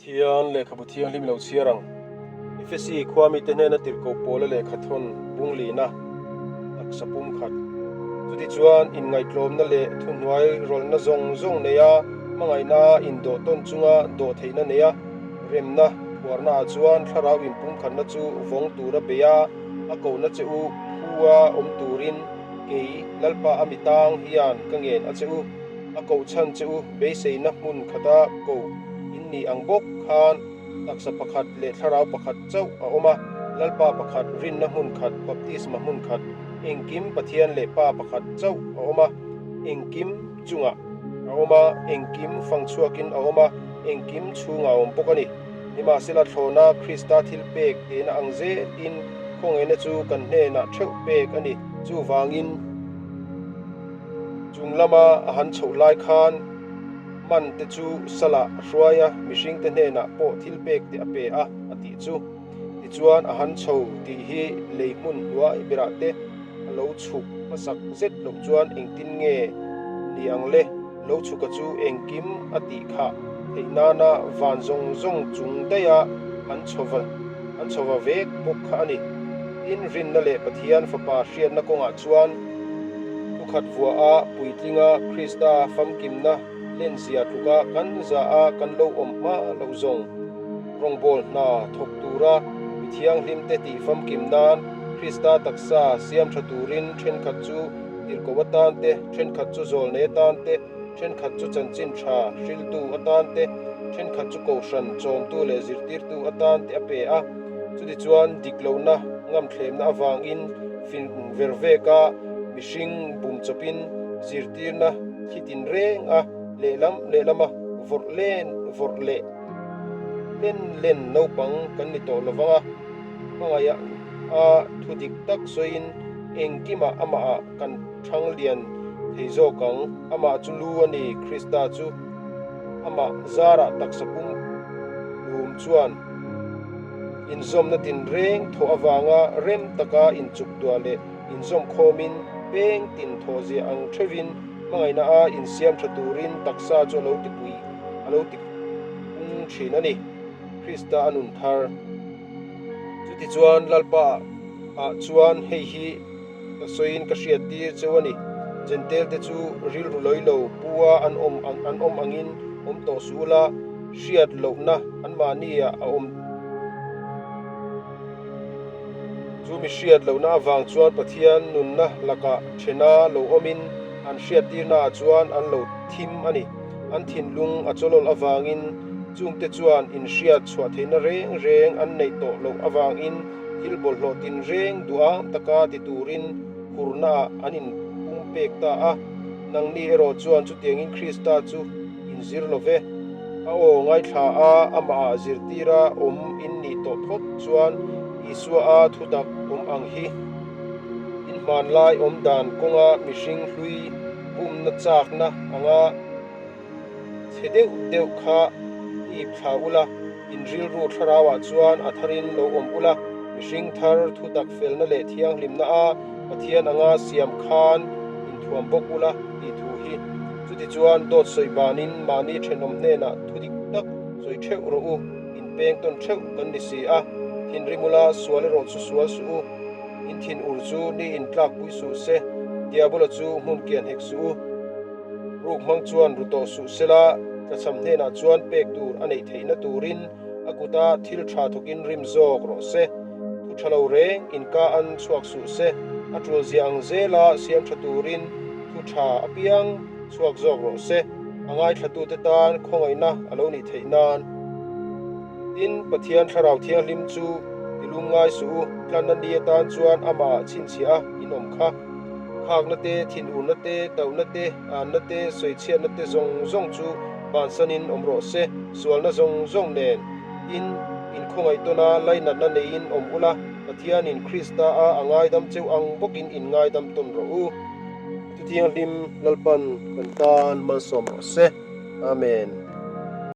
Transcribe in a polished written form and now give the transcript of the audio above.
Pathian lehkhabu thianghlim lo chhiar ang. Efesi khua mite hnena tirhkoh pawla lehkha thawn bung lina taksa pum khat. Chutichuan inngaihtlawmna leh thuhnuai rawlhna zawng zawng neia hmangaihna indawh tawn chunga dawh theihna neia remna phuarnaah chuan thlarau inpumkhatna chu vawng tura bei a, a kohna che u phua awm turin kei Lalpa a mitang hian ka ngen a che u. A koh chhan che u beiseina hmun khata koh in nih ang bawk khan taksa pakhat leh thlarau pakhat chauh a awm a, Lalpa pakhat, rinna hmun khat, baptisma hmun khat, engkim Pathian leh Pa pakhat chauh a awm a, engkim chungah a awm a, engkim fang chhuakin a awm a, engkim chhungah a awm bawk a ni. Nimahsela thlawna Krista thil pek tehna ang zelin khawngaihna chu kan hnenah theuh pek a ni. Chuvangin. Chung lama a han chhoh lai khan man te chu salah a hruai a, mihring te hnenah pawh thil pek te a pe a, a tih chu. Tichuan a han chho tih hi lei hmun hnuai berah te a lo chhuk hmasak zet loh chuan engtin nge ni ang le? Lo chhuka chu engkim a tih khah theih nana van zawng zawng chung daiha an chhova an chhova vek bawk kha a ni. Tin, rinna leh Pathian Fapa hriatna kawngah chuan thukhat vuaha puitlinga Krista famkimna lenzia tluka kan za a kan lo awm hma loh zawng rawngbawl hna thawk tura mi thianghlimte tih famkim nan Krista taksa siam tha turin thenkhat chu tirhkoh atan te, thenkhat chu zawlnei atan te, thenkhat chu chanchin tha hriltu atan te, thenkhat chu kohhran chawmtu leh zirtirtu atan te a pe a. Chutichuan dik lohna ngamthlemna avangin fin ver veka mihring bum chawpin zirtirna thli tin reng a lehlam lehlama vawrh len vawrh leh len len naupang kan ni tawh lovang a, hmangaih a thu dik tak sawiin engkimah amahah kan thang lian thei zawk ang. Amah chu lu a ni, Krista chu amah zarah taksa pum lum chuan inzawmna tinreng thawh avanga rem taka inchuk duah leh inzawm khawmin peng tin thawh ziah ang theuhin hmangaihna a insiam tha turin taksa chu a lo tipui a lo ti pung thin a ni. Krista a nun thar. Chutichuan Lalpa ah chuan hei hi ka sawiin ka hriat tir cheu a ni. Jentail te chu rilru lawi lo pu a an awm an awm angin awm tawh suh ula, hriat lohna anmahni ah a awm. Chu mi hriat lohna avang chuan Pathian nunna lakah thena lo awmin an hriattirna ah chuan an lo thim a ni. An thinlung a chawlawlh avangin chungte chuan inhriat chhuah theihna reng reng an neih tawh loh avangin thil bawlhhlawh tinreng duham taka ti turin hurnaah an inpumpek ta a. Nangni erawh chuan chutiangin Krista chu inzir lo ve. A aw ngaithla a, amahah zirtira awm in nih tawh phawt chuan Isua a thutak awm ang hi. In hmanlai awm dan kawnga mihring hlui bumna chakna anga chhe deuh deuh kha ip thla ula, in rilru thlarauah chuan a tharin lo awm ula, mihring thar thutak felna leh thianghlimna a Pathian anga siam khan inthuam bawk ula tih thu hi. Chutichuan dawt sawi banin mahni thenawm hnenah thu dik tak sawi theuh rawh u, inpeng tawn theuh kan ni si a, thinrim ula sual erawh chu sual suh u. In thin ur chu ni in tlak pui suh se, Diabola chu hmun kian hek suh u. Ruk hmang chuan ru tawh suh sela, tlachham hnenah chuan pek tur a neih theihna turin a kuta thil tha thawkin rim zawk rawh se. Thu tha lo reng in ka an chhuak suh se, a tul zia ang zela siam tha turin thu tha apiang chhuak zawk rawh se, a ngaithlatute tan khawngaihna a lo nih theih nan. Tin, Pathian Thlarau Thianghlim chu ti lum ngai suh u, tlanna ni atan chuan amah ah chhinchhiah a in awm kha. Khakna te, thinurna te, tauhna te, anna te, sawichhiatna te zawng zawng chu bansanin awm rawh se, sualna zawng zawng nen. Tin, inkhawngaih tawna lainatna neiin awm ula, Pathianin Krista a a ngaidam cheu ang bawkin in ngaidam tawn rawh u. Thuthianghlim Lalpan kan tan malsawm rawh se. Amen.